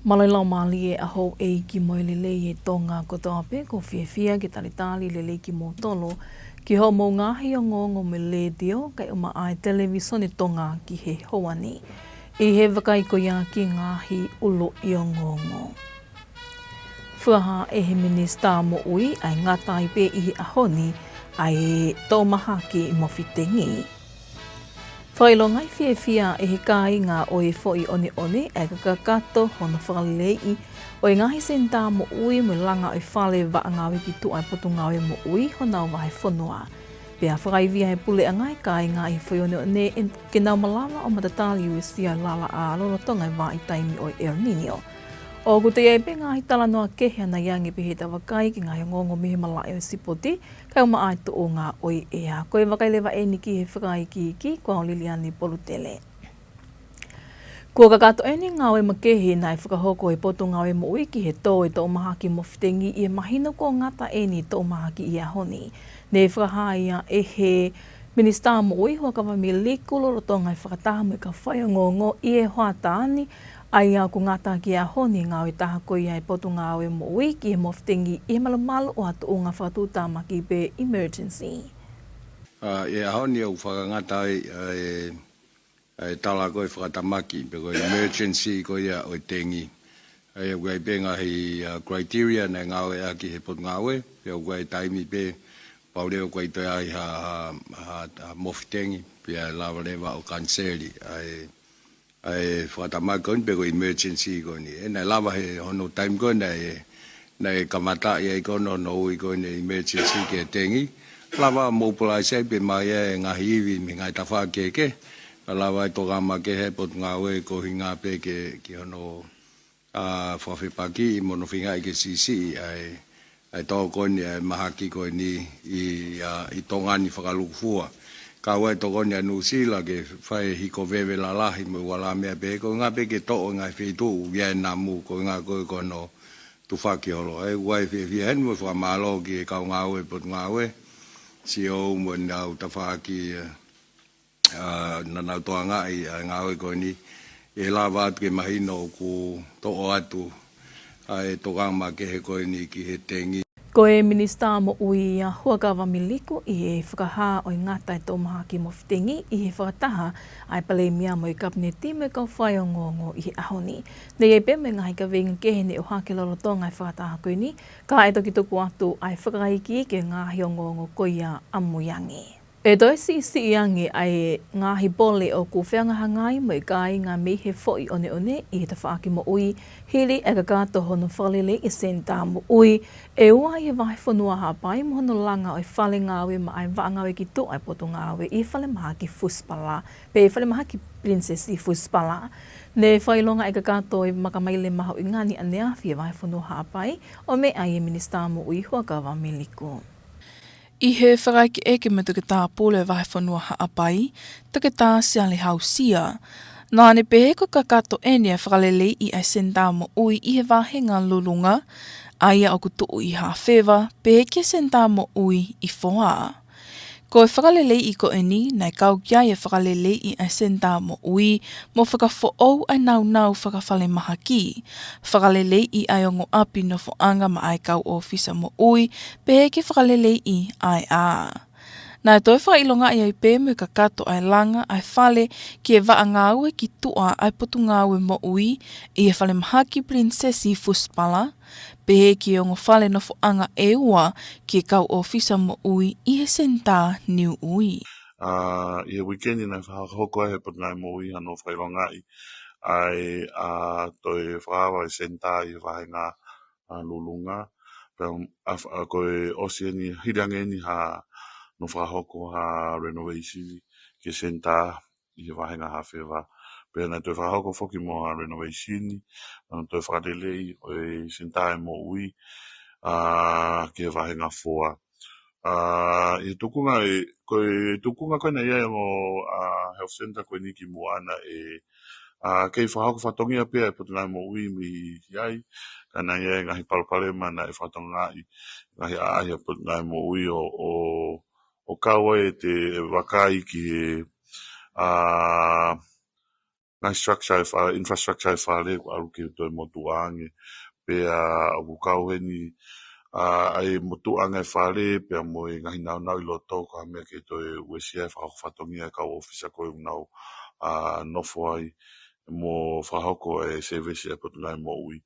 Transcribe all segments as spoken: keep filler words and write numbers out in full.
Mālō e laumālie ʻa houʻeiki mo e lelei ʻa Tonga kotoa pē, ʻoku ou fiefia ke talitali lelei kimoutolu ki hoʻomou ngaahi ongoongo mei he letiō, kae ʻumaʻā e Televīsone Tonga ki he houa ni. ʻI he vakai ko ia ki he ngaahi ʻuluʻi ongoongo. Fakahā ʻe he Minisitā Moʻui ʻa e ngata ai pē ʻi he ʻaho ni ʻa e toʻo mahaki mofitengi. Fakaʻilongaʻi fiefia ʻe he kāinga ʻo e Foʻi ʻOneʻone ʻa e kakato hono fakaleleiʻi ʻo e ngaahi senitā moʻui mo e langa ʻo e fale vaʻa ngāue ki tuʻa ʻa e Potungāue Moʻui honau vahefonua. Pea fakaivia ʻe he puleʻanga ʻa e kāinga ʻi he Foʻi ʻOneʻone ke nau malava ʻo matatali uesia e lalaʻā lolotonga e vahaʻa taimi ʻo e El Niño. ʻOku toe ʻi ai pē ngaahi talanoa kehe ʻanai ange pē heʻeta vakai ki he ngaahi ongoongo mei he malaʻe ʻo e sipoti, kae ʻumaʻā e tuʻunga ʻo e ʻea. Ko e vakai leva eni ki he fakaikiiki, ko au Liliani Polutele. Kuo kakato eni e ngāue makehe naʻe fakahoko ʻe he Potungāue Moʻui ki he tō e toʻo mahaki mofitengi ʻi he mahino kuo ngata eni e toʻo mahaki ʻi he ʻaho ni. Ne fakahā ia ʻe he Minisitā Moʻui Huʻakavameiliku lolotonga e fakataha mo e kau faiongoongo ʻi he hoʻatā ni, ʻa ia ʻoku ngata ki he ʻaho ni e ngāue taha ko ia ʻa e Potungāue Moʻui ki he mofitengi ʻi he malumalu ʻo ha tuʻunga fakatuʻutāmaki pe emergency. ʻA, ʻi he ʻaho ni ʻoku fakangata ai ʻa e, ʻa e tala ko e fakatamaki pe ko e emergency ko ia ʻo e tengi. ʻA ia ʻoku ʻi ai pē ngaahi, ʻa, criteria naʻe ngāueʻaki ʻe he Potungāue, pea ʻoku ʻi ai e taimi pē pau leva ʻoku ʻikai toe ʻi ai ha, ha, ha, ha mofitengi, pea lava leva ʻo kaniseli ʻa e, ʻa e fakatamaki ko eni pe ko e emergency ko eni. ʻE, naʻe lava he hono taimi ko ē naʻe, naʻe kamataʻi ai ko ē hono ui ko eni emergency ki he tengi. Lava mobilize ai pē mai e ngaahi ivi mei he ngaahi tafaʻaki kehekehe. Ka lava e tokanga makehe ʻa e Potungāue ko e ʻuhinga pē ke, ki hono, ʻa, fakafepakiʻi mo hono feingaʻi ke siʻisiʻi ʻa e, ʻa e tokoni ʻa e mahaki ko eni ʻi, ʻa, ʻi Tonga ni fakalūkufua. Kau ai e tokoni ʻa Nuʻusila ke fai e hiko veve lalahi mo e ua lā meʻa pē, ko e ʻuhinga pē ke toʻo e ngaahi feituʻu ʻoku ʻi ai e namu, ko e ʻuhinga ko ē ko hono tufaki holo. ʻA ia ʻoku ou fiefia heni mo fakamālō ki he kau ngāue Potungāue, C E O mo ʻenau tafaʻaki, ʻa, naʻa nau tokangaʻi ʻa e ngāue ko eni, ʻe lava atu ke mahino ʻoku toʻo atu ʻa e tokanga makehe ko eni ki he tengi. Ko e Minisitā Moʻui ʻa Huʻakavameiliku ʻi he fakahā ʻo e ngata e toʻo mahaki mofitengi ʻi he fakataha ʻa e Palēmia mo e Kapineti mo e kau faiongoongo ʻi he ʻaho ni. Ne ʻi ai pē mo e ngaahi kaveinga kehe ne ʻohake lolotonga e fakataha ko eni, ka ʻe toki tuku atu ʻa e fakaikiiki ki he ngaahi ongoongo ko ia ʻamui ange. ʻE toe siʻisiʻi ange ʻa e ngaahi pole ʻoku fehangahangai mo e kāinga mei he Foʻi ʻOneʻone ʻi he tafaʻaki moʻui hili e kakato hono fakaleleiʻi e senitā moʻui ʻe ua ʻi he vahefonua Haʻapai mo hono langa ʻo e fale ngāue maʻa e vaʻa ngāue ki tuʻa ʻa e Potungāue ʻi he falemahaki Fusipala, pe falemahaki Pilinisesi Fusipala. Ne fakaʻilonga e kakato e makamaile mahuʻinga ni ʻaneafi ʻa e vahefonua Haʻapai ʻo meʻa ʻa e Minisitā Moʻui Huʻakavameiliku. ʻI he fakaʻekeʻeke mo e Toketā Pule ʻo e Vahefonua Haʻapai, Toketā Siale Hausia, naʻa ne pehē ko e kakato eni e fakaleleiʻi ʻa e senitā moʻui ʻi he vāhenga Lulunga, ʻa ia ʻoku tuʻu ʻi Haʻafeva, pehē ki he senitā moʻui ʻi Foa. Ko e fakaleleiʻi ko eni, naʻe kau ki ai e fakaleleiʻi ʻa e senitā moʻui, mo fakafoʻou ʻa e nāunau fakafalemahaki, fakaleleiʻi ʻa e ongo ʻapi nofoʻanga maʻa e kau ʻōfisa moʻui, pehē ki he fakaleleiʻi ʻa e ʻā. Naʻe toe fakaʻilongaʻi ai pē mo e kakato ʻa e langa ʻa e fale ki he vaʻa ngāue ki tuʻa ʻa e Potungāue Moʻui ʻi he falemahaki Pilinisesi Fusipala, pehē ki he ongo fale nofoʻanga ʻe ua ki he kau ʻōfisa moʻui ʻi he senitā Niuʻi. ʻA, ʻi he uike ni naʻe fakahoko ai ʻe he Potungāue Moʻui hano fakaʻilongaʻi ʻa e, ʻa, toe fakaava e senitā ʻi he vāhenga, ʻa, Lulunga. Pea, ʻa, ʻa, ko e ʻosi eni, hili ange eni hano fakahoko ha renovation ki he senitā ʻi he vāhenga Haʻafeva. Pea naʻe toe fakahoko foki mo ha renovation, ʻa, toe fakaleleiʻi ʻo e senitā moʻui, ʻa, ki he vāhenga Foa. ʻA, ʻi he tuʻunga ē, ko e tuʻunga ko ē naʻe ʻi ai e ongo, ʻa, health center ko eni kimuʻa naʻe, ʻa, kei fakahoko fatongia pē ʻa e Potungāue Moʻui mei ai, ka naʻe ʻi ai e ngaahi palopalema naʻe fakatokangaʻi, ngaahi ʻaʻahi ʻa e Potungāue Moʻui ʻo, ʻo, ʻo kau ai ʻete vakai ki he, ʻa, ngaahi structure e fale, infrastructure e fale, ʻoku ʻalu ke toe motuʻa ange. Pea ʻoku kau heni, ʻa, ʻa e motuʻa ange e fale, pea mo e ngaahi nāunau ʻi loto, ko ha meʻa ke toe uesia e fakahoko fatongia e kau ʻōfisa ko ē ʻoku nau, ʻa, nofo ai, mo fakahoko e service e Potungāue Moʻui.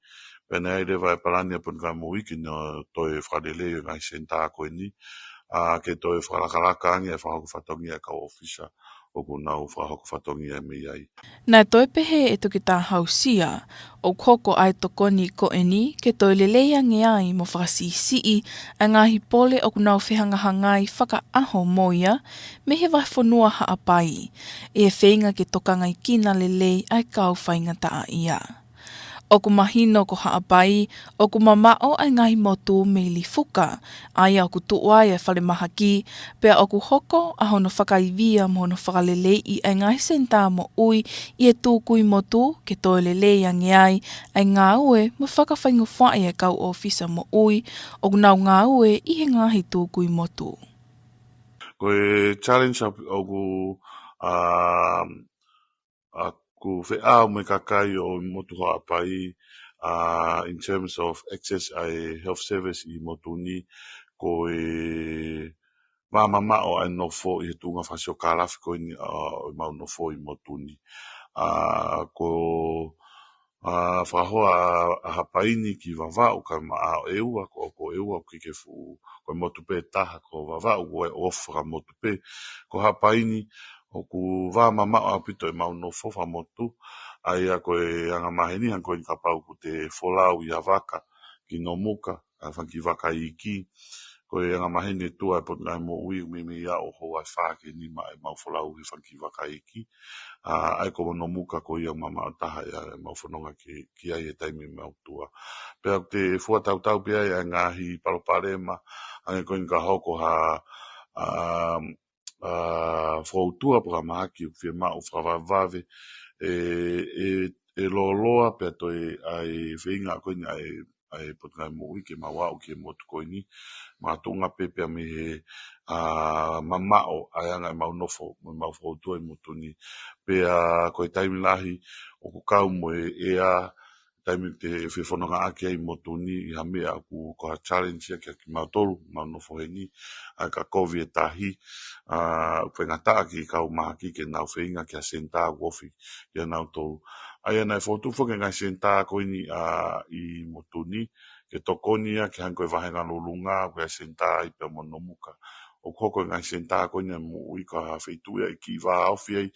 Pea naʻe ʻi ai leva e palani ʻa e Potungāue Moʻui ke nau toe fakalelei e ngaahi senitā ko eni, ʻa, ke toe fakalakalaka ange e fakahoko fatongia e kau ʻōfisa ʻoku nau fakahoko fatongia mei ai. Naʻe toe pehē ʻe Toketā Hausia, ʻoku hoko ʻa e tokoni ko eni ke toe lelei ange ai mo fakasiʻisiʻi ʻa e ngaahi pole ʻoku nau fehangahangai fakaʻaho mo ia mei he vahefonua Haʻapai, ʻi he feinga ke tokangaʻi kinautolu lelei ʻa e kau faingataʻaʻia. ʻOku mahino ko Haʻapai ʻoku mamaʻo ʻa e ngaahi motu mei Lifuka, ʻa ia ʻoku tuʻu ai e falemahaki, pea ʻoku hoko ʻa hono fakaivia mo hono fakaleleiʻi ʻa e ngaahi senitā moʻui ʻi he tukui motu ke toe lelei ange ai ʻa e ngāue mo fakafaingofuaʻi e kau ʻōfisa moʻui ʻoku nau ngāue ʻi he ngaahi tukui motu. Ko e challenge ʻoku, ʻa, ʻoku feʻao mo e kakai ʻo e motu Haʻapai, ʻa, in terms of access ʻa e health service ʻi he motu ni, ko e vāmamaʻo ʻa e nofo ʻi he tuʻunga fakasiokālafi ko eni, ʻa, ʻo ʻemau nofo ʻi he motu ni. ʻA, ko, ʻa, fakahoa ʻa, ʻa Haʻapai ni ki Vavaʻu kae ʻumaʻā ʻEua, ko, ko ʻEua ʻoku ʻikai ke fuʻu, ko e motu pē taha ko Vavaʻu, ko e ʻofa motu pē. Ko Haʻapai ni, ʻoku vāmamaʻo ʻaupito ʻemau nofo fakamotu, ʻa ia ko e angamaheni, hangē ko eni kapau ʻoku te folau ʻi ha vaka ki Nomuka, ʻa e fanga kiʻi vaka iiki, ko e angamaheni ʻe tuʻu ʻa e Potungāue Moʻui ʻoku meimei aʻu ʻo houa ʻe fā ki he nima ʻemau folau he fanga kiʻi vaka iiki, ʻa, ʻa ia ko Nomuka ko ia mamaʻo taha ia ʻemau fononga ki, ki ai he taimi ʻemau tuʻa. Pea ʻoku te fua tautau pē ai ʻa e ngaahi palopalema, hangē ko eni ka hoko ha, ʻa, ʻa, foutua pe ko ha mahaki ʻoku fiemaʻu fakavavevave, ʻe, ʻe, ʻe lōloa pea toe ʻa e feinga ko eni ʻa e, ʻa e Potungāue Moʻui ke mau aʻu ki he motu ko eni, makatuʻunga pē pea mei he, ʻa, mamaʻo ʻa e anga ʻemau nofo, mo ʻemau foutua ʻi he motu ni. Pea ko e taimi lahi, ʻoku kau mo e ʻea, taimi te fefonongaʻaki ai motu ni ʻi ha meʻa ʻoku ko ha challenge ia kia kimautolu, mau nofo heni, ʻa e ka kovi e tahi, ʻa, ʻoku faingataʻa ki he kau mahaki ke nau feinga ki ha senitā ʻoku ofi kia nautolu. ʻA ia naʻe fokotuʻu foki e ngaahi senitā ko eni, ʻa, ʻi motu ni, ke tokoni ia ke hangē ko e vāhenga Lulunga, ko e senitā ai pea mo Nomuka. ʻOku hoko e ngaahi senitā ko eni ʻa e moʻui ko ha feituʻu ia ʻe kiʻi vāofi ai,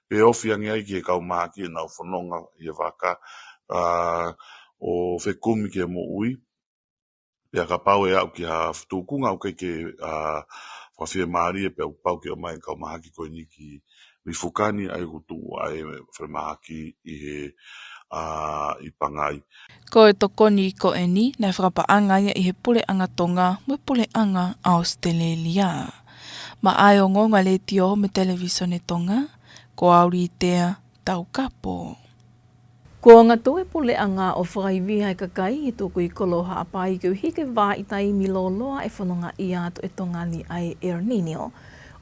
pe ofi ange ai ki he kau mahaki ʻenau fononga ʻi he vaka, ʻa, ʻo fekumi ki he moʻui. Pea kapau ʻe aʻu ki ha tūkunga ʻoku ʻikai ke, ʻa, fakafiemālie pea ʻoku pau ke ʻomai e kau mahaki ko eni ki Lifuka ni ʻa ia ʻoku tuʻu ai e falemahaki ʻi he, ʻa, ʻi Pangai. Ko e tokoni ko eni, naʻe fakapaʻanga ia ʻi he Puleʻanga Tonga mo e Puleʻanga ʻAositelēlia. Maʻa e ongoongo ʻa e Letiō mo e Televīsone Tonga, ko au Litea Taukapo. Kuo ongo atu e Puleʻanga ʻo fakaivia e kakai ʻi he tukui kolo Haʻapai koeʻuhi ke vaʻa ʻi taimi lōloa e fononga ʻi atu e Tonga ni ʻa e El Niño.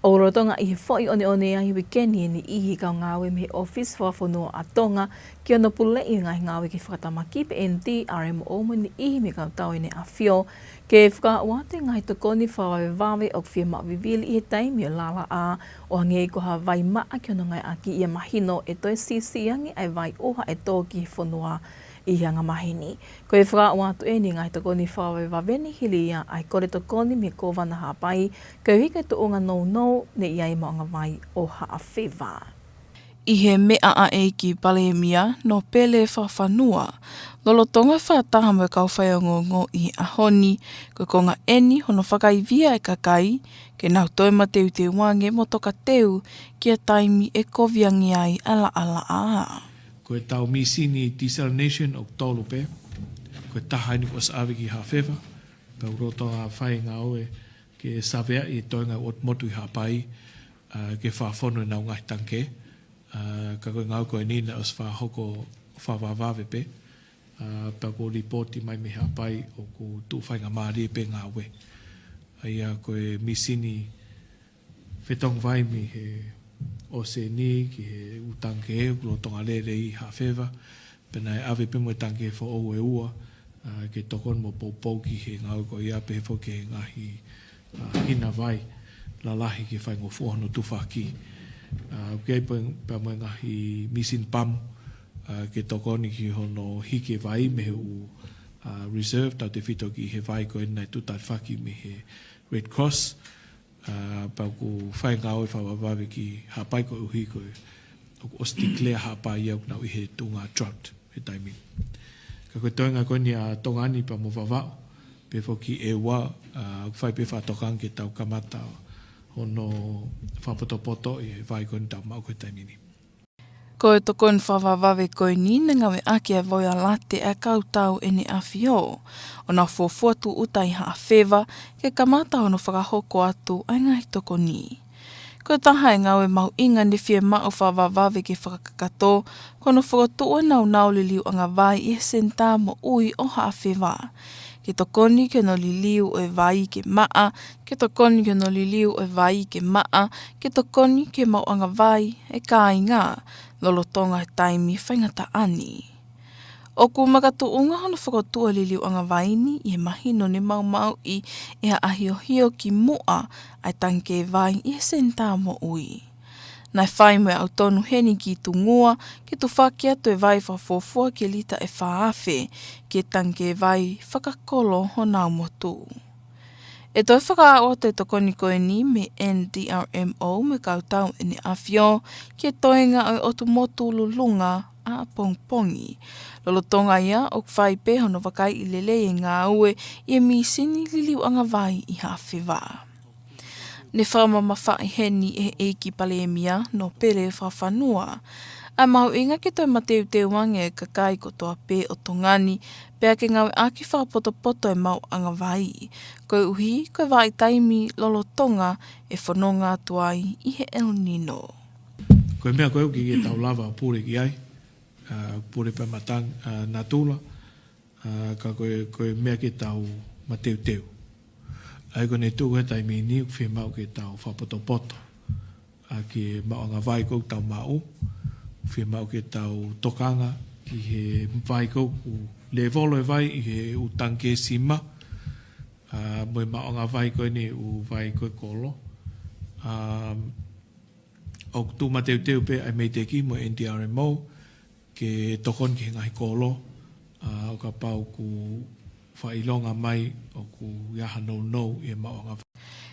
ʻOku lolotonga ʻi he foʻi ʻoneʻone ʻa e uike ni e niʻihi kau ngāue mei he ʻŌfisi Fakafonua ʻa Tonga ki hono puleʻi e ngaahi ngāue ki he fakatamaki pe N D R M O mo e niʻihi mei he kau tau ʻEne ʻAfio ke fakaaʻu atu e ngaahi tokoni fakavavevave ʻoku fiemaʻu vivili ʻi he taimi ʻo e laʻalaʻā, ʻo hangē ko ha vai maʻa ki hono ngāueʻaki ʻi he mahino ʻe toe siʻisiʻi ange ʻa e vai ʻuha ʻe tō ki he fonua ʻi he angamaheni. Ko e fakaaʻu atu eni e ngaahi tokoni fakavavevave ni hili ia ʻa e kole tokoni mei he Kōvana Haʻapai, koeʻuhi ko e tuʻunga nounou ne ʻi ai e maʻuʻanga vai ʻo Haʻafeva. ʻI he meʻa ʻa e ʻEiki Palēmia, Nōpele Fakafanua, lolotonga fakataha mo e kau faiongoongo ʻi he ʻaho ni, ko e konga eni hono fakaivia e kakai, ke nau toe mateuteu ange mo tokateu ki ha taimi ʻe kovi ange ai ʻa e laʻalaʻā. Ko e tau mīsini desalination ʻoku tolu pē, ko e taha eni kuo ʻosi ʻave ki Haʻafeva, pea ʻoku lolotonga fai e ngāue ke saveaʻi e toenga ʻo e motu ʻi Haʻapai, ʻa, ke fakafonu ʻenau ngaahi tangikē, ʻa, ka ko e ngāue ko eni naʻe ʻosi fakahoko fakavavevave pē, ʻa, pea kuo lipooti mai mei Haʻapai ʻoku tuʻu faingamālie pē ngāue. ʻA ia ko e mīsini fetongi vai mei he ʻo seni ki he ʻū tangikē ʻoku lolotonga lele ʻi Haʻafeva. Pea naʻe ʻave pē mo e tangikē foʻou ʻe ua, ʻa, ke tokoni mo poupou ki he ngāue ko ia pehē foki ki he ngaahi, ʻa, hina vai lalahi ke faingofua hono tufaki. ʻA, ʻoku ʻi ai pē, pea mo e ngaahi mīsini pamu, ʻa, ke tokoni ki hono hiki e vai mei he ʻū, ʻa, reserve tautefito ki he vai ko ē naʻe tuʻu talifaki mei he Red Cross. ʻA, pea ʻoku fai e ngāue fakavavevave ki Haʻapai koeʻuhi ko e, ʻoku ʻosi declare Haʻapai ia ʻoku nau ʻi he tuʻunga drought he taimi ni. Ka ko e toenga ko eni ʻa Tonga ni pea mo Vavaʻu, pehē foki ʻEua, ʻa, ʻoku fai pē fakatokanga ke tau kamata hono fakapotopoto ʻi he vai ko eni ʻoku tau maʻu ko ē he taimi ni. Ko e tokoni fakavavevave ko eni naʻe ngāueʻaki ʻa e Voia Late ʻa e kau tau ʻEne ʻAfio, ʻo nau fuofua tūʻuta ʻi Haʻafeva ke kamata hono fakahoko atu ʻa e ngaahi tokoni. Ko e taha e ngāue mahuʻinga naʻe fiemaʻu fakavavevave ke fakakakato, ko hono fokotuʻu e naunau liliu ʻanga vai ʻi he Senitā Moʻui ʻo Haʻafeva, ke tokoni ki hono liliu ʻo e vai ke maʻa, ke tokoni ki hono liliu ʻo e vai ke maʻa, ke tokoni ki he maʻuʻanga vai e kāinga lolotonga e taimi faingataʻa ni. ʻOku makatuʻunga hono fokotuʻu e liliu ʻanga vai ni ʻi he mahino naʻe maumauʻi ʻe ha ʻahiohio ki muʻa ʻa e tangikē vai ʻi he Senitā Moʻui. Naʻe fai mo e ʻautonu heni ki Tungua ke tufaki atu e vai fakafuofua ki he lita ʻe fā afe ki he tangikē vai fakakolo honau motu. ʻE toe fakaaʻu atu e tokoni ko eni mei he N D R M O mo e kau tau ʻEne ʻAfio ki he toenga ʻo e ʻotu motu Lulunga ʻApongipongi, lolotonga ia ʻoku fai pē hono vakaiʻi lelei e ngāue ʻi he mīsini liliu ʻanga vai ʻi Haʻafeva. Naʻe fakamamafaʻi heni ʻe he ʻEiki Palēmia Nōpele Fakafanua ʻa e mahuʻinga ke toe mateuteu ange e kakai kotoa pē ʻo Tonga ni, pea ke ngāueʻaki fakapotopoto e maʻuʻanga vai, koeʻuhi ko e vahaʻa taimi lolotonga e fononga atu ai ʻi he El Nino. Ko e meʻa ko ē ʻoku ʻikai ke tau lava pule ki ai, ʻa, pule pē matangi, ʻa, natula, ʻa, ka ko e, ko e meʻa ke tau mateuteu. ʻA ia ko ʻene tuʻu he taimi ni ʻoku fiemaʻu ke tau fakapotopoto ʻa, ki he maʻuʻanga vai ʻoku tau maʻu. Fiemaʻu ke tau tokanga ki he vai ʻoku lēvolo e vai ʻi he ʻū tangikē sima, ʻa, mo e maʻuʻanga vai ko eni ʻū vai ko e kolo. ʻA, ʻoku tuʻu mateuteu pē ʻa e MEIDECC mo e N D R M O ke tokoni ki he ngaahi kolo, ʻa, ʻo kapau ʻoku fakaʻilonga mai ʻoku ʻi ai ha nounou ʻi he maʻuʻanga vai.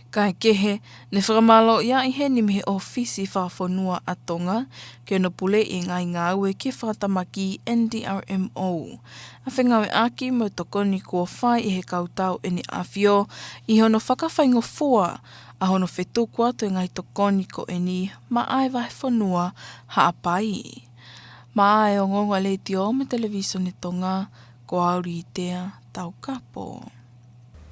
Kaekehe, naʻe fakamālōʻiaʻi heni mei he ʻŌfisi Fakafonua ʻa Tonga ki hono puleʻi e ngaahi ngāue ki he fakatamaki N D R M O, ʻa e fengāueʻaki mo e tokoni kuo fai ʻe he kau tau ʻEne ʻAfio ʻi hono fakafaingofua ʻa hono fetuku atu e ngaahi tokoni ko eni maʻa e vahefonua Haʻapai. Maʻa e Ongoongo ʻa e Letiō mo e Televīsone Tonga, ko au Litea Taukapo.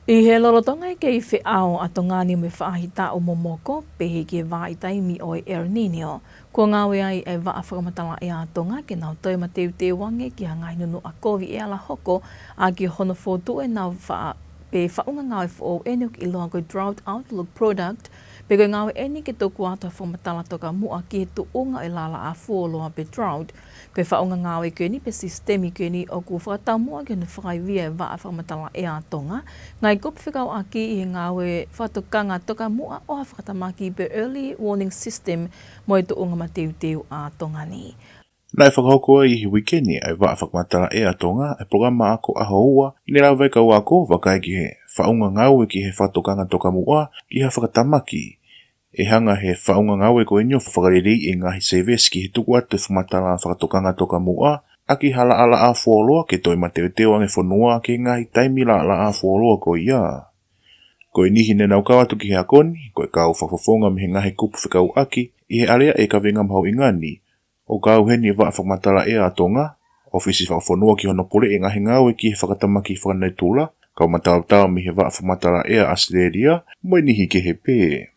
ʻI he lolotonga e kei feʻao ʻa Tonga ni mo e faʻahitaʻu momoko, pehē ki he vahaʻa taimi ʻo e El Nino, kuo ngāue ai e Vaʻa Fakamatala ʻEa ʻa Tonga ke nau toe mateuteu ange ki ha ngaahi nunuʻa kovi ʻe ala hoko ʻaki hono fokotuʻu ʻenau faʻa-, pe faʻunga ngāue foʻou ʻeni ʻoku ʻiloa ko e Drought Outlook Product, pea ko e ngāue ʻeni ke tuku atu ha fakamatala tokamuʻa ki he tuʻunga ʻo e laʻalaʻā fuoloa pe drought. Ko e faʻunga ngāue ko eni pe sisitemi ko eni ʻoku fakataumuʻa ki hono fakaivia ʻe he Vaʻa Fakamatala ʻEa ʻa Tonga e ngaahi kupu fekauʻaki ʻi he ngāue fakatokanga tokamuʻa ʻo ha fakatamaki pe early warning system mo e tuʻunga mateuteu ʻa Tonga ni. Naʻe fakahoko ai ʻi he uike ni ʻa e Vaʻa Fakamatala ʻEa ʻa Tonga e polokalama ako ʻaho ua, ne lava ai e kau ako ʻo vakai ki he faʻunga ngāue ki he fakatokanga tokamuʻa ki ha fakatamaki. ʻE hanga ʻe he faʻunga ngāue ko eni ʻo fakaleleiʻi e ngaahi sēvesi ki he tuku atu e fakamatala fakatokanga tokamuʻa ʻaki ha laʻalaʻā fuoloa ke toe mateuteu ange e fonua ki he ngaahi taimi laʻalaʻā fuoloa ko ia. Ko e niʻihi ne nau kau atu ki he ako ni, ko e kau fakafofonga mei he ngaahi kupu fekauʻaki ʻi he ʻalea ʻo e kaveinga mahuʻinga ni, ʻo kau heni e Vaʻa Fakamatala ʻEa ʻa Tonga, ʻŌfisi Fakafonua ki hono puleʻi e ngaahi ngāue ki he fakatamaki fakanatula, kau mataotao mei he Vaʻa Fakamatala ʻEa ʻAositelēlia, mo e niʻihi kehe pē.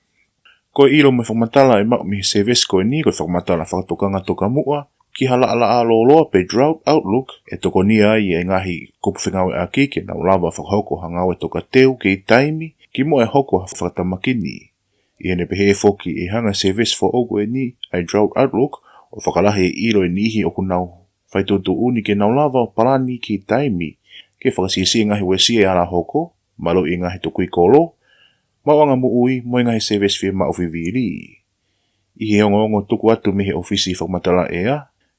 Ko e ʻilo mo e fakamatala ʻe maʻu mei he sēvesi ko eni, ko e fakamatala fakatokanga tokamuʻa ki ha laʻalaʻā lōloa pe drought outlook, ʻe tokonia ai e ngaahi kupu fengāueʻaki ke nau lava fakahoko ha ngāue tokateu kei taimi kimuʻa e hoko ha fakatamaki ni. ʻI heʻene pehē foki ʻe hanga ʻe he sēvesi foʻou ko eni ʻa e Drought Outlook ʻo fakalahi e ʻilo ʻe niʻihi ʻoku nau fai tuʻutuʻuni ke nau lava ʻo palani ki taimi ke fakasiʻisiʻi e ngaahi uesia ʻe ala hoko, mālō e ngaahi tukui kolo, maʻuʻanga moʻui mo e ngaahi sēvesi fiemaʻu fivili. ʻI he ongoongo tuku atu mei he ʻofisi fakamatala ʻea,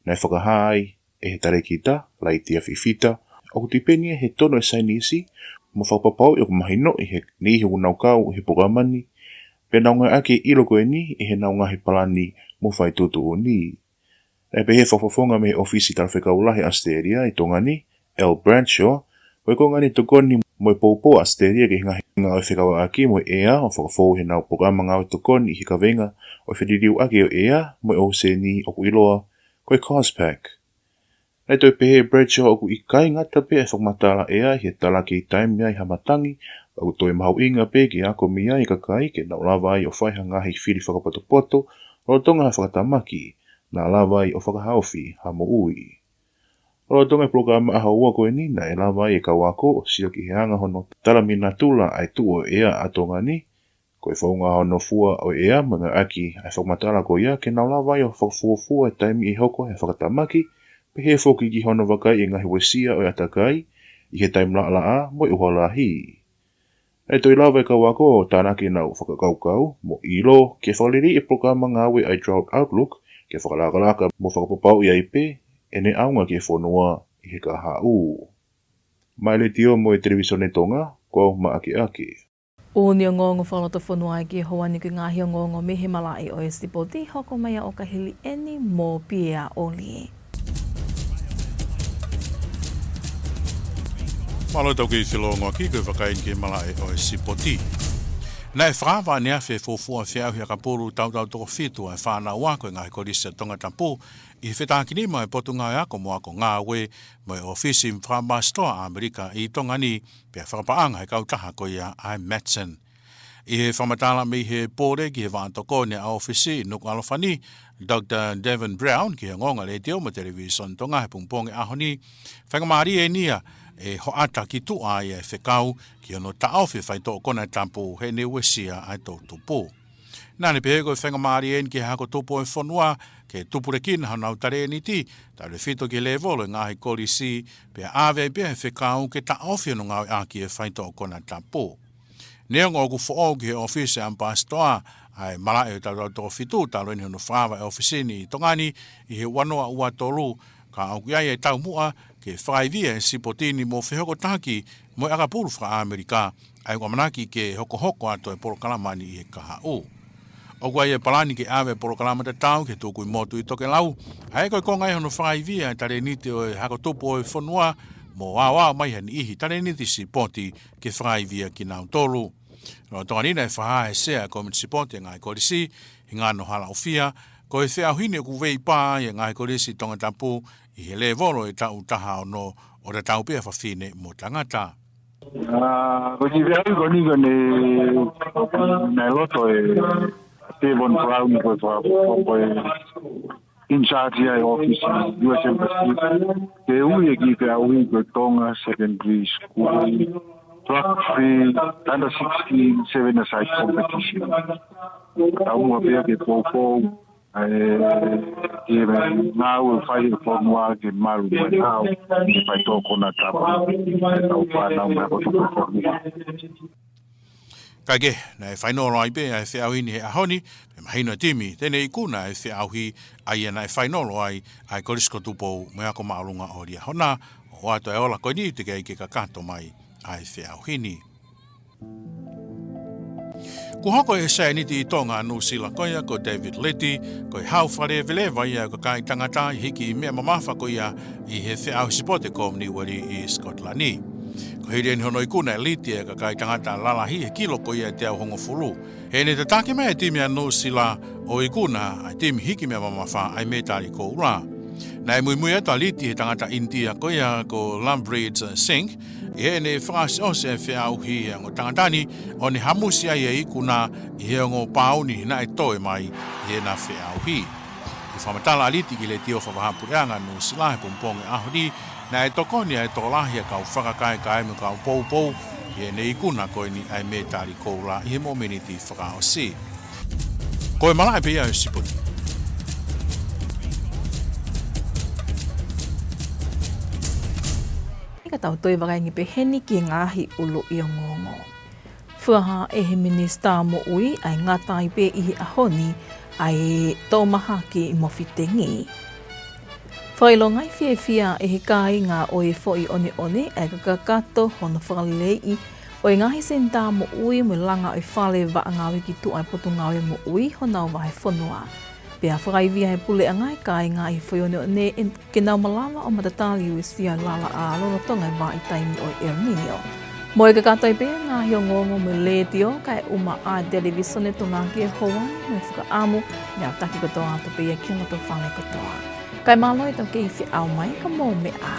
naʻe fakahā ai ʻe he talēkita, Laitia Fifita, ʻoku tipeni ia he tonu ʻa e saienisi mo fakapapauʻi ʻoku mahinoʻi ʻe he niʻihi ʻoku nau kau ʻi he polokalama ni pe nau ngāueʻaki e ʻilo ko eni ʻi heʻenau ngaahi palani mo fai tuʻutuʻuni. Naʻe pehē ʻe he fakafofonga mei he ʻofisi talafekau lahi ʻAositelēlia ʻi Tonga ni, Al Bradshaw, ko e konga eni e tokoni mo e poupou ʻa ʻAositelēlia ki he ngaahi ngāue fekauʻaki mo e ʻea ʻo fakafou ʻi heʻenau polokalama ngāue tokoni ʻi he kaveinga ʻo e feliliuaki ʻo e ʻea mo e ʻōseni ʻoku ʻiloa ko e COSPAC. Naʻe toe pehē ʻe Bradshaw ʻoku ʻikai ngata pē ʻa e fakamatala ʻea ʻi he talaki taimi ai ha matangi, ka ʻoku toe mahuʻinga pē ke ako mei ai e kakai ke nau lava ai ʻo fai ha ngaahi fili fakapotopoto lolotonga ha fakatamaki, naʻa lava ai ʻo fakahaofi ha moʻui. Lolotonga e polokalama ʻaho ua ko eni naʻe lava ai e kau ako ʻo sio ki he anga hono talamai natula ʻa e tuʻu ʻo e ʻea ʻa Tonga ni, ko e founga hono fua ʻo e ʻea mo e ngāueʻaki ʻa e fakamatala ko ia ke nau lava ai ʻo fakafuofua e taimi ʻe hoko ai ha fakatamaki, pehē foki ki hono vakaiʻi e ngaahi uesia ʻo e ʻātakai ʻi he taimi laʻalaʻā mo e ʻuha lahi. Naʻe toe lava e kau ako ʻo tānaki ʻenau fakakaukau mo ʻilo ke fakaleleiʻi e polokalama ngāue ʻa e Drought Outlook ke fakalakalaka mo fakapapauʻi ai pē ʻene ʻaonga ki he fonua ʻi he kahaʻu. Maʻá e Letiō mo e Televīsone Tonga, ko au Maʻake ʻAke. ʻOku ne ongoongo fakalotofonua ki he houa ni ki he ngaahi ongoongo mei he malaʻe ʻo e sipoti, hoko mai ʻa ʻOkahili ʻEni mo Pia ʻOli. Mālō e tau kei felōngoaki, ko e fakaʻehiʻehi ki he malaʻe ʻo e sipoti. Naʻe fakaava ʻaneafi e fuofua feʻauhi ʻakapulu tautau toko fitu ʻa e fānau ako ʻa e ngaahi kolisi ʻa Tongatapu ʻi he fetākinima ʻa e Potungāue Ako mo Ako Ngāue mo e ʻŌfisi Fakaʻāpasitoa ʻAmelika ʻi Tonga ni, pea fakapaʻanga ʻe he kautaha ko ia ʻa e Matson. ʻI he fakamatala mei he pole ki he vaʻa tokoni ʻa e ʻōfisi ʻi Nukuʻalofa ni, Doctor Devin Brown, ki he Ongoongo Letiō mo e Televīsone Tonga he pongipongi ʻaho ni, faingamālie ʻeni ia ʻe hoʻata ki tuʻa ai e fekau ki hono taʻofi e faitoʻo konatapu heʻene uesia ʻa e toʻutupu. Naʻá ne pehē ko e faingamālie ʻeni ki he hako tupu ʻo e fonua ke tupulekina honau talēniti, tautefito ki he lēvolo ʻo e ngaahi kolisi, pea ʻave ai pē ʻa e fekau ke taʻofi hono ngāueʻaki e faitoʻo konatapu. Neongo ʻoku foʻou ki he ʻōfisi ʻa e ʻApasitoa ʻa e malaʻe ʻo e tautau toko fitu, talu ʻeni hono fakaava ʻe he ʻōfisi ni ʻi Tonga ni ʻi he ua noa ua tolu, ka ʻoku ʻi ai e taumuʻa ke fakaivia e sipoti ni mo fehokotaki mo e ʻakapulu fakaʻAmelika, ʻa ia ʻoku ʻamanaki ke hokohoko atu e polokalama ni ʻi he kahaʻu. ʻOku ʻi ai e palani ke ʻave e polokalama tatau ki he tukui motu ʻi tokelau, ʻa ia ko e konga ia hono fakaivia e talēniti ʻo e hako tupu ʻo e fonua, mo aoao mai ha niʻihi talēniti sipoti ke fakaivia kinautolu. Lolotonga ni naʻe fakahā ʻe he sea ʻo e kōmiti sipoti ʻa e ngaahi kolisi, Hingano Halaʻofia, ko e feʻauhi ni ʻoku veipā ai e ngaahi kolisi Tongatapu ʻi he lēvolo ʻo e taʻu taha ono, ʻo tatau pē ʻa fafine mo tangata. ʻA, ko e kiʻi feʻauhi ko eni ko ē naʻe loto ʻe Devon Brown ko e fa-, ko e in charge ʻa e ʻōfisi U S Embassy ke ui e kiʻi feʻauhi ko e Tonga Secondary School Drug Free Under sixteen Seven-a-Side Competition. Taumuʻa pē ia ke poupou ʻa e, ʻa e ngāue ʻoku fai ʻe he fonua ke malu mo e ʻao e faitoʻo konatapu ʻa ʻetau fānau mo e hako tupu ʻo e fonua. Kae kehe, naʻe fainolo ai pē ʻa e feʻauhi ni he ʻaho ni, pea mahino e timi te ne ikuna e feʻauhi, ʻa ia naʻe fainolo ai ʻa e Kolisi ko Tupou mo e Ako Māʻolunga ʻo Liahona, ʻo ʻoatu e ola ko eni teʻeki ai ke kakato mai ʻa e feʻauhi ni. Kuo hoko e saianiti ʻi Tonga, Nuʻusila ko ia ko David Liti, ko e hau fakaleveleva ia ʻo e kakai tangata ʻi he hiki meʻa mamafa ko ia ʻi he feʻauhi sipote Kominiueli ʻi Scotland. Ko e hili ʻeni hono ikuna ʻe Liti e kakai tangata lalahi he kilo ko ia ʻe teau hongofulu. Heʻene tataki mai e timi ʻa Nuʻusila ʻo ikuna ʻa e timi hiki meʻa mamafa ʻa e mētali koula. Naʻe muimui atu ʻa Liti he tangata ʻInitia ko ia ko Lambridge Singh, ʻi heʻene fakaʻosiʻosi e feʻauhi ʻa e ongo tangata ni, ʻo ne hamusi ai e ikuna ʻi he ongo pāuni naʻe toe mai ʻi heʻena feʻauhi. ʻI he fakamatala ʻa Liti ki he letiō fakavahaʻapuleʻanga Nuʻusila he pongipongi ʻaho ni, naʻe tokoni ʻa e tokolahi ʻa e kau fakakaekae mo e kau poupou ʻi heʻene ikuna ko eni ʻa e mētali koula ʻi he momeniti fakaʻosi. Ko e malaʻe pē ia ʻo e sipoti. Ka tau toe vakai ange pē heni ki he ngaahi ʻuluʻi ongoongo. Fakahā ʻe he Minisitā Moʻui ʻa e ngata ai pē ʻi he ʻaho ni ʻa e toʻo mahaki mo fitengi. Fakaʻilonga fiefia ʻe he kāinga ʻo e Foʻi ʻOneʻone ʻa e kakato hono fakaleleiʻi ʻo e ngaahi senitā moʻui mo e langa ʻo e fale vaʻa ngāue ki tuʻa ʻa e Potungāue Moʻui honau vahefonua. Pea fakaivia ʻe he puleʻanga ʻa e kāinga ʻi he Foʻi ʻOneʻone ke nau malava ʻo matatali uesia ʻa e lala ʻa e lolotonga e vahaʻa taimi ʻo e El Niño. Mo e kakato ai pē ʻa e ngaahi ongoongo mei he Letiō kae ʻumaʻā ʻa e Televīsone Tonga ki he houa ni, mo e fakaʻamu ke tau taki kotoa atu pē ia ki he loto fale kotoa. Kae mālō e tau kei feʻao mai, ka mou meʻa ā.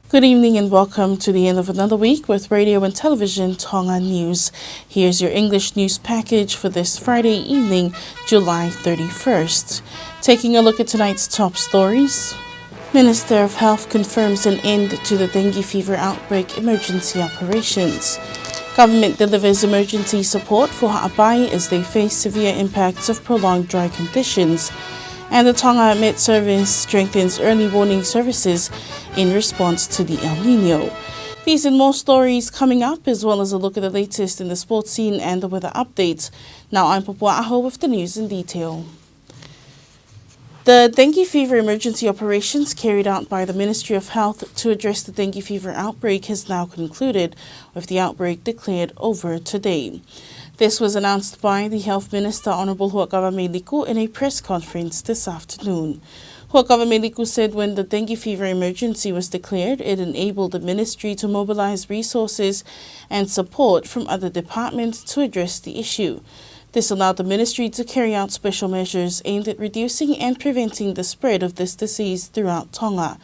Good evening and welcome to the end of another week with Radio and Television Tonga News. Here's your English news package for this Friday evening, July thirty-first. Taking a look at tonight's top stories. Minister of Health confirms an end to the dengue fever outbreak emergency operations. Government delivers emergency support for Haʻapai as they face severe impacts of prolonged dry conditions. And the Tonga Met Service strengthens early warning services in response to the El Niño. These and more stories coming up, as well as a look at the latest in the sports scene and the weather updates. Now I'm Popua Aho with the news in detail. The dengue fever emergency operations carried out by the Ministry of Health to address the dengue fever outbreak has now concluded, with the outbreak declared over today. This was announced by the Health Minister, Honourable Huʻakavameiliku, in a press conference this afternoon. Huʻakavameiliku said when the dengue fever emergency was declared, it enabled the ministry to mobilize resources and support from other departments to address the issue. This allowed the ministry to carry out special measures aimed at reducing and preventing the spread of this disease throughout Tonga.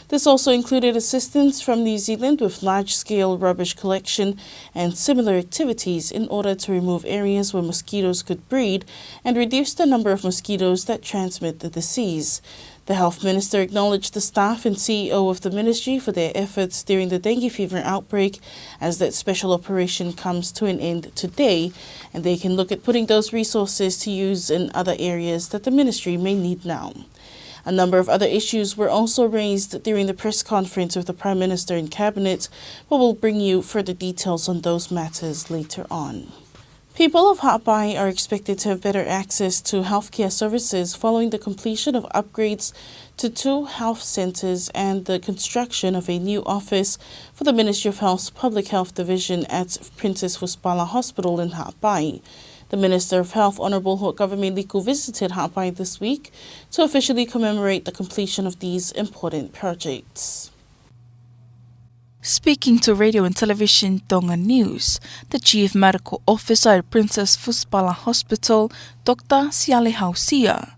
This also included assistance from New Zealand with large-scale rubbish collection and similar activities in order to remove areas where mosquitoes could breed and reduce the number of mosquitoes that transmit the disease. The health minister acknowledged the staff and C E O of the ministry for their efforts during the dengue fever outbreak, as that special operation comes to an end today, and they can look at putting those resources to use in other areas that the ministry may need now. A number of other issues were also raised during the press conference with the Prime Minister and Cabinet, but we'll bring you further details on those matters later on. People of Haʻapai are expected to have better access to healthcare services following the completion of upgrades to two health centres and the construction of a new office for the Ministry of Health's Public Health Division at Princess Fuspala Hospital in Haʻapai. The Minister of Health, Honourable Huʻakavameiliku, visited Haʻapai this week to officially commemorate the completion of these important projects. Speaking to Radio and Television Tonga News, the Chief Medical Officer at Princess Fuspala Hospital, Doctor Siale Hausia,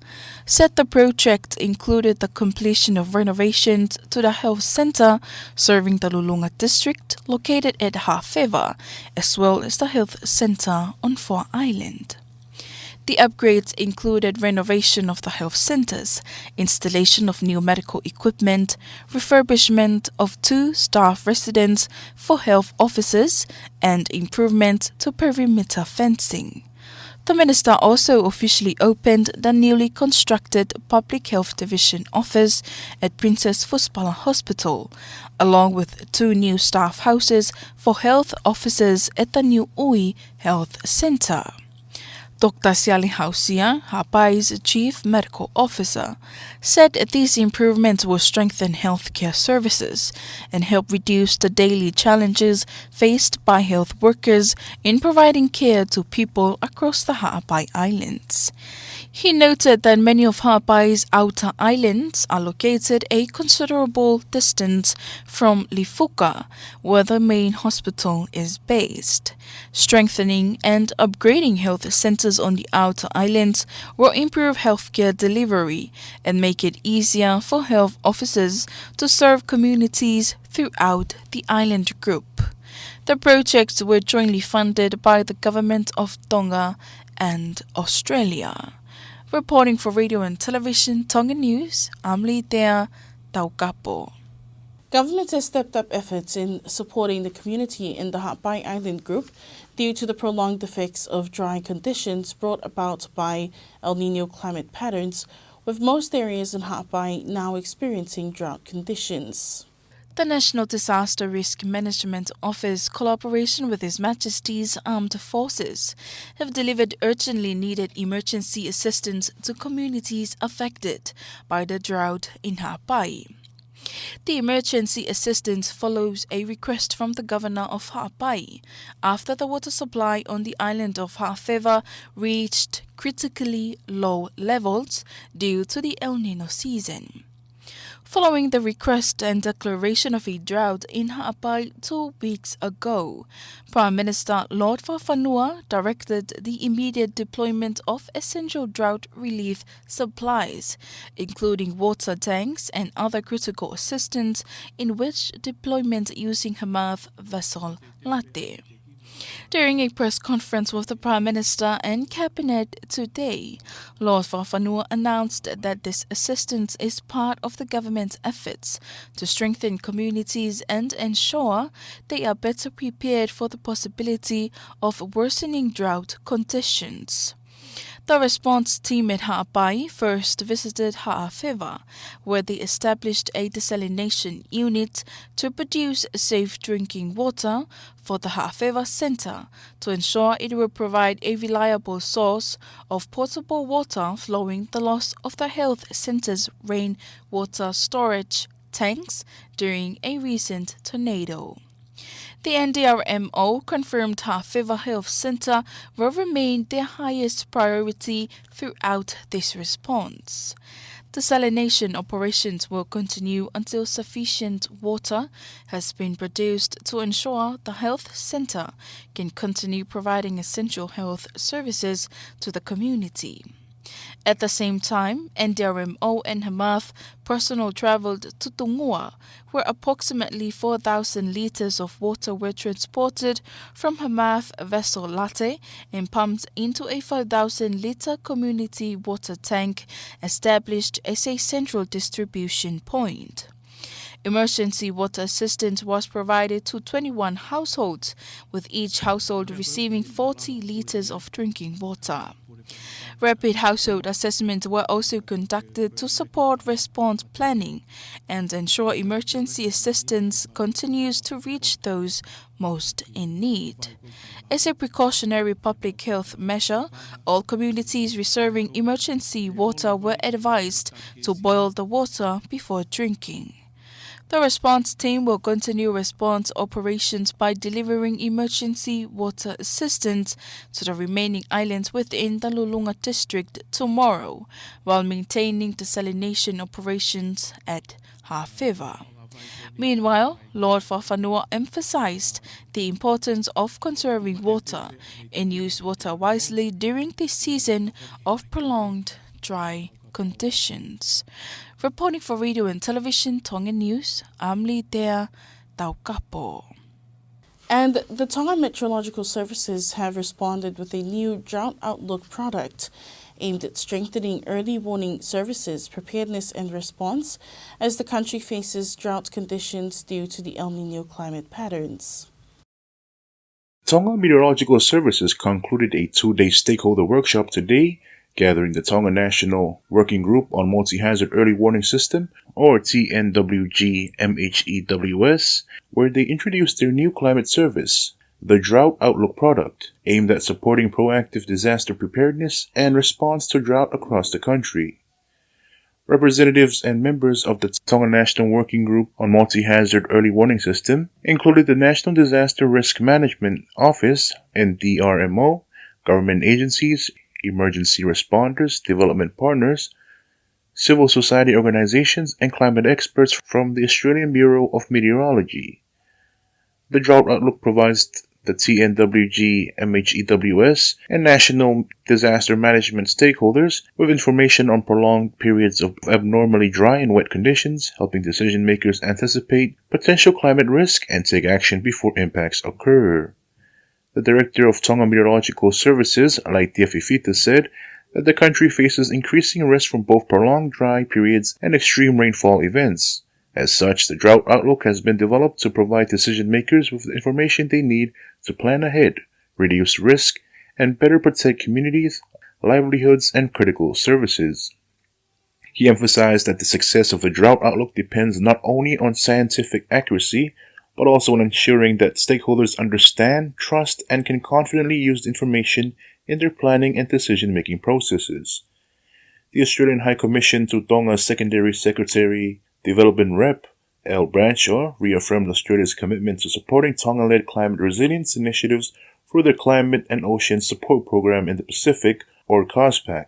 said the project included the completion of renovations to the health centre serving the Lulunga district located at Hafeva, as well as the health centre on Foa Island. The upgrades included renovation of the health centres, installation of new medical equipment, refurbishment of two staff residents for health officers, and improvement to perimeter fencing. The minister also officially opened the newly constructed Public Health Division office at Princess Fuspala Hospital, along with two new staff houses for health officers at the Niuʻui Health Centre. Doctor Siale Hausia, Haʻapai's Chief Medical Officer, said these improvements will strengthen healthcare services and help reduce the daily challenges faced by health workers in providing care to people across the Haʻapai Islands. He noted that many of Haʻapai's outer islands are located a considerable distance from Lifuka, where the main hospital is based. Strengthening and upgrading health centres on the outer islands will improve healthcare delivery and make it easier for health officers to serve communities throughout the island group. The projects were jointly funded by the Government of Tonga and Australia. Reporting for Radio and Television Tonga News, I'm Litea Taukapo. Government has stepped up efforts in supporting the community in the Haʻapai Island Group due to the prolonged effects of dry conditions brought about by El Nino climate patterns, with most areas in Haʻapai now experiencing drought conditions. The National Disaster Risk Management Office, collaboration with His Majesty's Armed Forces, have delivered urgently needed emergency assistance to communities affected by the drought in Haʻapai. The emergency assistance follows a request from the Governor of Haʻapai after the water supply on the island of Haʻafeva reached critically low levels due to the El Nino season. Following the request and declaration of a drought in Haʻapai two weeks ago, Prime Minister Lord Fakafanua directed the immediate deployment of essential drought relief supplies, including water tanks and other critical assistance, in which deployment using Hamav vessel Late. During a press conference with the Prime Minister and Cabinet today, Lord Fakafanua announced that this assistance is part of the government's efforts to strengthen communities and ensure they are better prepared for the possibility of worsening drought conditions. The response team at Haʻapai first visited Haʻafeva, where they established a desalination unit to produce safe drinking water for the Haʻafeva Centre to ensure it will provide a reliable source of potable water following the loss of the health centre's rainwater storage tanks during a recent tornado. The N D R M O confirmed Haʻafeva Health Centre will remain their highest priority throughout this response. Desalination operations will continue until sufficient water has been produced to ensure the health centre can continue providing essential health services to the community. At the same time, N D R M O and Hamav personnel travelled to Tungua, where approximately four thousand litres of water were transported from Hamav vessel Late and pumped into a five thousand litre community water tank established as a central distribution point. Emergency water assistance was provided to twenty-one households, with each household receiving forty litres of drinking water. Rapid household assessments were also conducted to support response planning and ensure emergency assistance continues to reach those most in need. As a precautionary public health measure, all communities reserving emergency water were advised to boil the water before drinking. The response team will continue response operations by delivering emergency water assistance to the remaining islands within the Lulunga district tomorrow, while maintaining desalination operations at Haʻafeva. Meanwhile, Lord Fakafanua emphasized the importance of conserving water and use water wisely during this season of prolonged dry conditions. Reporting for Radio and Television Tonga News, I'm Litea Taukapo. And the Tonga Meteorological Services have responded with a new drought outlook product aimed at strengthening early warning services preparedness and response as the country faces drought conditions due to the El Nino climate patterns. Tonga Meteorological Services concluded a two-day stakeholder workshop today, gathering the Tonga National Working Group on Multi-Hazard Early Warning System, or T N W G M H E W S, where they introduced their new climate service, the Drought Outlook product, aimed at supporting proactive disaster preparedness and response to drought across the country. Representatives and members of the Tonga National Working Group on Multi-Hazard Early Warning System included the National Disaster Risk Management Office, N D R M O, government agencies, emergency responders, development partners, civil society organizations, and climate experts from the Australian Bureau of Meteorology. The Drought Outlook provides the T N W G M H E W S and National Disaster Management stakeholders with information on prolonged periods of abnormally dry and wet conditions, helping decision makers anticipate potential climate risk and take action before impacts occur. The director of Tonga Meteorological Services, Laitia Fifita, said that the country faces increasing risk from both prolonged dry periods and extreme rainfall events, As such, the drought outlook has been developed to provide decision makers with the information they need to plan ahead, reduce risk, and better protect communities, livelihoods, and critical services. He emphasized that the success of the drought outlook depends not only on scientific accuracy, but also on ensuring that stakeholders understand, trust, and can confidently use the information in their planning and decision-making processes. The Australian High Commission to Tonga's Secondary Secretary, Development Rep, Al Bradshaw, reaffirmed Australia's commitment to supporting Tonga-led climate resilience initiatives through the Climate and Ocean Support Program in the Pacific, or CASPAC.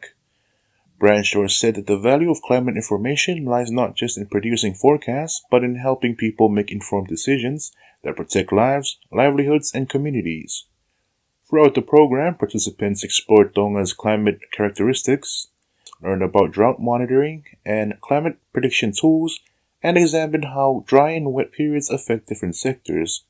Bradshaw said that the value of climate information lies not just in producing forecasts, but in helping people make informed decisions that protect lives, livelihoods, and communities. Throughout the program, participants explored Tonga's climate characteristics, learned about drought monitoring and climate prediction tools, and examined how dry and wet periods affect different sectors.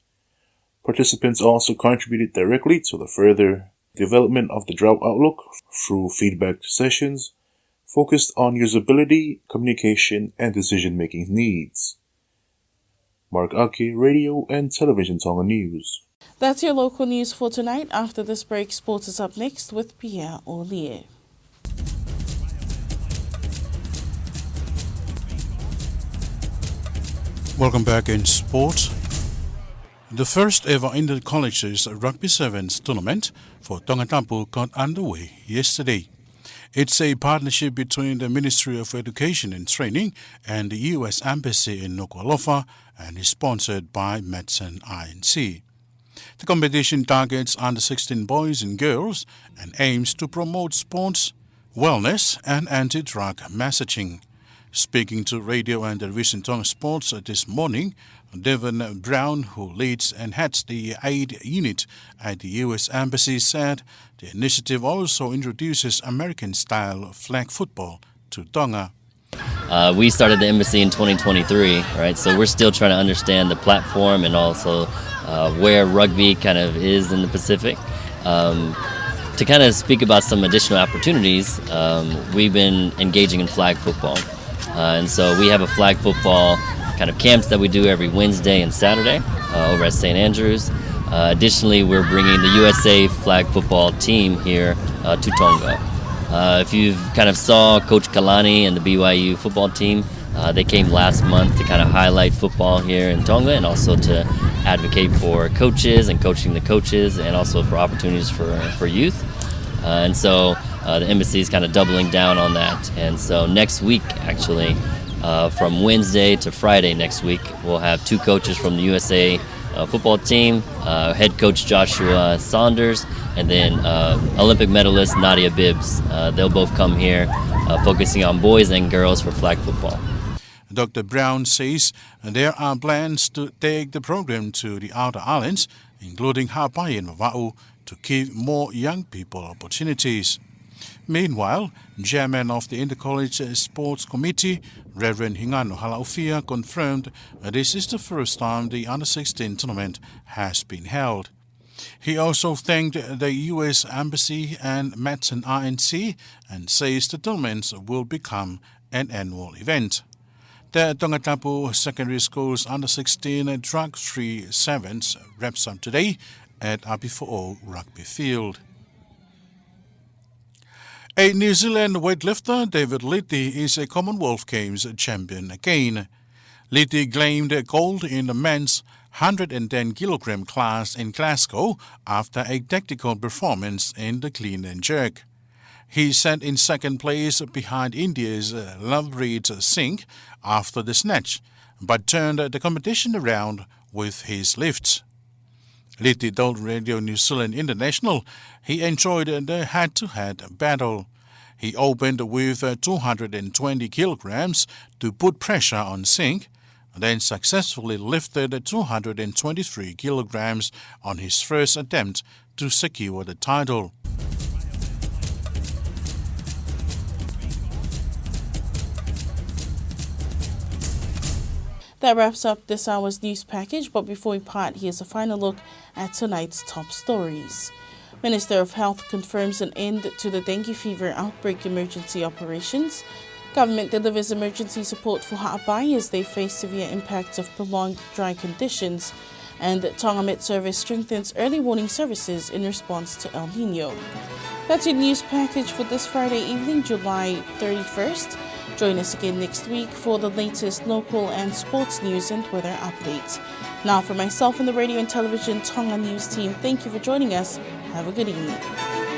Participants also contributed directly to the further development of the drought outlook through feedback sessions focused on usability, communication, and decision-making needs. Mark Ake, Radio and Television Tonga News. That's your local news for tonight. After this break, sports is up next with Pierre Olie. Welcome back in sport. The first ever Inter-Colleges Rugby Sevens tournament for Tongatapu got underway yesterday. It's a partnership between the Ministry of Education and Training and the U S Embassy in Nukuʻalofa and is sponsored by Matson I N C. The competition targets under sixteen boys and girls and aims to promote sports, wellness, and anti-drug messaging. Speaking to Radio and Television Tonga Sports this morning, Devon Brown, who leads and heads the aid unit at the U S Embassy, said the initiative also introduces American-style flag football to Tonga. Uh, we started the embassy in twenty twenty-three, right? So we're still trying to understand the platform and also, uh, where rugby kind of is in the Pacific. Um, to kind of speak about some additional opportunities, um, we've been engaging in flag football. Uh, and so we have a flag football kind of camps that we do every Wednesday and Saturday, uh, over at Saint Andrews. Uh, additionally, we're bringing the U S A flag football team here, uh, to Tonga. Uh, if you've kind of saw Coach Kalani and the B Y U football team, uh, they came last month to kind of highlight football here in Tonga and also to advocate for coaches and coaching the coaches and also for opportunities for, for youth. Uh, and so, uh, the embassy is kind of doubling down on that. And so next week, actually, uh, from Wednesday to Friday next week, we'll have two coaches from the U S A, uh, football team, uh, head coach Joshua Saunders, and then, uh, Olympic medalist Nadia Bibbs. Uh, they'll both come here, uh, focusing on boys and girls for flag football. Doctor Brown says there are plans to take the program to the outer islands, including Haʻapai and Vavaʻu, to give more young people opportunities. Meanwhile, Chairman of the Inter-College Sports Committee, Reverend Hingano Halaʻofia, confirmed this is the first time the under sixteen tournament has been held. He also thanked the U S Embassy and Matson I N C and says the tournaments will become an annual event. The Tongatapu Secondary School's under sixteen drug-free sevens wraps up today at Apifoʻou Rugby Field. A New Zealand weightlifter, David Liti, is a Commonwealth Games champion again. Liti claimed gold in the men's hundred and ten kilogram class in Glasgow after a tactical performance in the clean and jerk. He sat in second place behind India's, uh, Lovepreet Singh after the snatch, but turned the competition around with his lifts. Liti told Radio New Zealand International he enjoyed the head-to-head battle. He opened with, uh, two hundred and twenty kilograms to put pressure on Singh, then successfully lifted two hundred and twenty-three kilograms on his first attempt to secure the title. That wraps up this hour's news package, but before we part, here's a final look at tonight's top stories. Minister of Health confirms an end to the dengue fever outbreak emergency operations. Government delivers emergency support for Haʻapai as they face severe impacts of prolonged dry conditions. And Tonga Met Service strengthens early warning services in response to El Nino. That's your news package for this Friday evening, July thirty-first. Join us again next week for the latest local and sports news and weather updates. Now, for myself and the Radio and Television Tonga News team, thank you for joining us. Have a good evening.